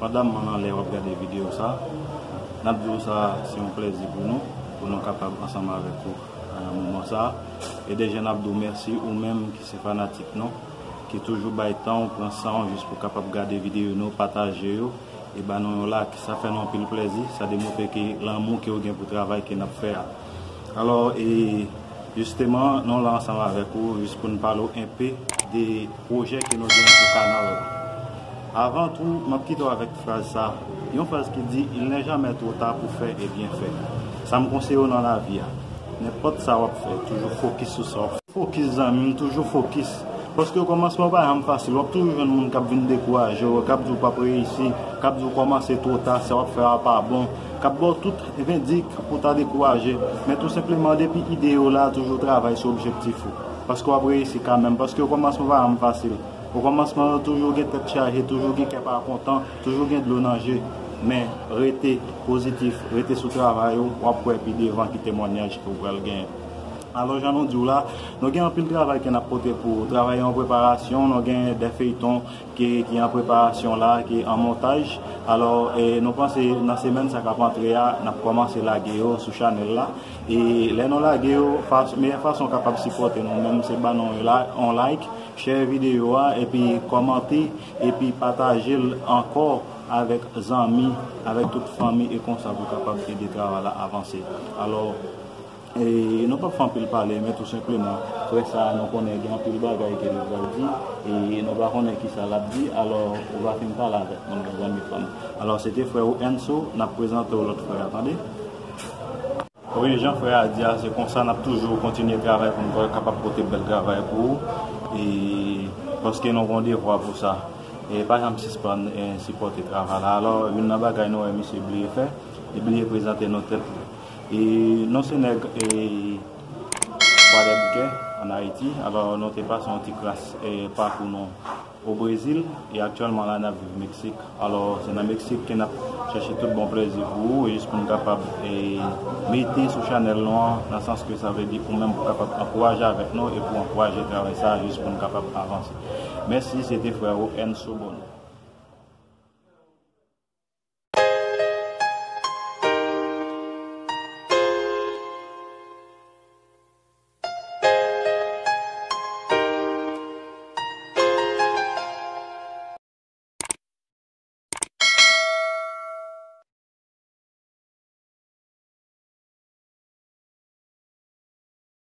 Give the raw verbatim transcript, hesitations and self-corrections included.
Damman anlè w ap gade videyo sa, n ap di w sa se yon plèzi pou nou, pou nou kapab ansanm avèk ou nan moman sa. E deja n ap di w mèsi ou menm ki se fanatik nou, ki toujou bay tan w, pran san w jis pou kapab gade videyo nou, pataje yo, e ba nou yon like. Sa fè nou anpil plèzi, sa demontre ke lanmou ke w gen pou travay ke n ap fè a. Alò, e jisteman, nou la ansanm avèk ou jis pou n pale w enpe de pwojè ke nou gen pou kanal la. Avan tou, m ap kite w avèk fraz sa, yon fraz ki di, il n'est jamais trop tard pour faire et bien faire. Sa m konseye w nan lavi a, nenpòt sa w ap fè, toujou fokis sou sa w ap fè. Fokis, zanmi m, toujou fokis. Paske kòmansman pa janm fasil. W ap toujou jwenn moun k ap vin dekouraje w, k ap di w p ap reyisi, k ap di w kòmanse twò ta, sa w ap fè a pa bon, k ap ba w tout vendik pou w ta dekouraje. Men tou senpleman, depi ide yo la, toujou travay sou objektif ou. Paske w ap reyisi kanmenm. Paske kòmansman pa janm fasil. Okòmansman, toujou gen tèt chaje, toujou gen kè pa kontan, toujou gen dlo nan je. Men, rete pozitif, rete sou travay ou, w ap wè pi devan ki temwanyaj ke w pral genyen. Alò, jan nou di w la, nou gen anpil travay ke n ap pote pou ou. Travay an preparasyon, nou gen de feyton ki, ki an preparasyon la, ki an montaj. Alò, e, nou panse nan semèn sa k ap antre a, n ap kòmanse lage yo sou chanèl la. E lè nou lage yo, fas-, meyè fason w kapab sipòte nou menm, se ban nou yon la-, yon like, share videyo a, epi kòmante, epi pataje l ankò avèk zanmi, avèk tout fanmi, e konsa pou kapab ede travay la avanse. Alò, e, nou p ap fè anpil pale, men tou senpleman, frè sa a, nou konnen gen anpil bagay ke li pral di, e nou pa konnen kisa l ap di, alò, ou va fin pale avèk nou, zanmi pa m. Alò, se te frè ou Enso, n ap prezante w lòt frè a, tande? Wi, jan frè a di a, se konsa n ap toujou kontinye travay pou n kapab pote bèl travay pou ou, e paske nou gen yon devwa pou sa. E pa janm sispann, e, sipòte travay la. Alò, youn nan bagay nou wè misye bliye fè, li bliye prezante nou tèt li. E nou se nèg, e, Kwadèbkè, ann Ayiti. Alò, nou te pase yon ti kras, e, pakou nou o Brezil, e aktyèlman la, n ap viv Meksik. Alò, se nan Meksik ke n ap chèche tout bon plèzi pou ou, e jis pou n kapab, e, mete sou chanèl nou an, nan sans ke sa vle di ou menm pou kapab ankouraje avèk nou, e pou ankouraje travay sa a, jis pou n kapab avanse. Mèsi, se te frè ou Enso Bono.